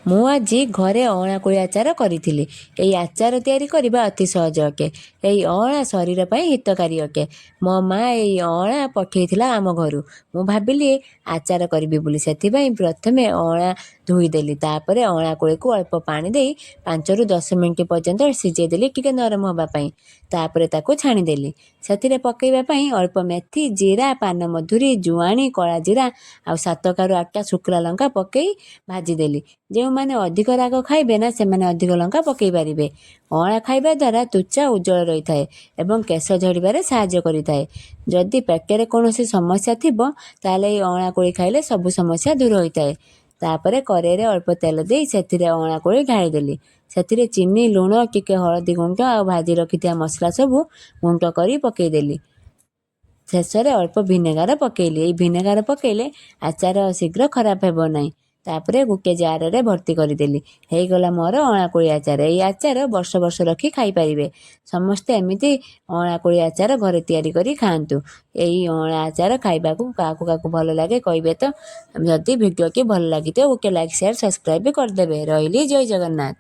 ମୁଁ ଆଜି ଘରେ ଅଁଳା କୋଳି ଆଚାର କରିଥିଲି। ଏହି ଆଚାର ତିଆରି କରିବା ଅତି ସହଜ ଅଟେ। ଏହି ଅଁଳା ଶରୀର ପାଇଁ ହିତକାରୀ ଅଟେ। ମୋ ମା ଏହି ଅଁଳା ପଠେଇଥିଲା ଆମ ଘରୁ। ମୁଁ ଭାବିଲି ଆଚାର କରିବି ବୋଲି। ସେଥିପାଇଁ ପ୍ରଥମେ ଅଁଳା ଧୋଇଦେଲି। ତାପରେ ଅଁଳା କୋଳିକୁ ଅଳ୍ପ ପାଣି ଦେଇ 5ରୁ 10 ମିନିଟ୍ ପର୍ଯ୍ୟନ୍ତ ସିଝେଇ ଦେଲି ଟିକେ ନରମ ହେବା ପାଇଁ। ତାପରେ ତାକୁ ଛାଣିଦେଲି। ସେଥିରେ ପକାଇବା ପାଇଁ ଅଳ୍ପ ମେଥି, ଜିରା, ପାନମଧୁରୀ, ଜୁଆଣି, କଳା ଜିରା ଆଉ 7ରୁ 8ଟା ଶୁଖିଲା ଲଙ୍କା ପକାଇ ଭାଜିଦେଲି। ଯେଉଁମାନେ ଅଧିକ ରାଗ ଖାଇବେ ନା, ସେମାନେ ଅଧିକ ଲଙ୍କା ପକାଇ ପାରିବେ। ଅଁଳା ଖାଇବା ଦ୍ୱାରା ତ୍ୱଚା ଉଜ୍ଜଳ ରହିଥାଏ ଏବଂ କେଶ ଝଡ଼ିବାରେ ସାହାଯ୍ୟ କରିଥାଏ। ଯଦି ପେଟରେ କୌଣସି ସମସ୍ୟା ଥିବ, ତାହେଲେ ଏହି ଅଁଳା କୋଳି ଖାଇଲେ ସବୁ ସମସ୍ୟା ଦୂର ହୋଇଥାଏ। ତାପରେ କରେଇରେ ଅଳ୍ପ ତେଲ ଦେଇ ସେଥିରେ ଅଁଳା କୋଳି ଢାଳିଦେଲି। ସେଥିରେ ଚିନି, ଲୁଣ, ଟିକେ ହଳଦୀ ଗୁଣ୍ଡ ଆଉ ଭାଜି ରଖିଥିବା ମସଲା ସବୁ ଗୁଣ୍ଡ କରି ପକାଇଦେଲି। ଶେଷରେ ଅଳ୍ପ ଭିନେଗାର ପକାଇଲି। ଏଇ ଭିନେଗାର ପକାଇଲେ ଆଚାର ଶୀଘ୍ର ଖରାପ ହେବ ନାହିଁ। ତାପରେ ଗୋଟେ ଜାରରେ ଭର୍ତ୍ତି କରିଦେଲି। ହେଇଗଲା ମୋର ଅଁଳା କୋଳି ଆଚାର। ଏଇ ଆଚାର ବର୍ଷ ବର୍ଷ ରଖି ଖାଇପାରିବେ। ସମସ୍ତେ ଏମିତି ଅଁଳା କୋଳି ଆଚାର ଘରେ ତିଆରି କରି ଖାଆନ୍ତୁ। ଏଇ ଅଁଳା ଆଚାର ଖାଇବାକୁ କାହାକୁ କାହାକୁ ଭଲ ଲାଗେ, କହିବେ ତ। ଯଦି ଭିଡ଼ିଓଟି ଭଲ ଲାଗିଥିବ, ଗୋଟେ ଲାଇକ୍, ସେୟାର, ସବସ୍କ୍ରାଇବ୍ ବି କରିଦେବେ। ରହିଲି, ଜୟ ଜଗନ୍ନାଥ।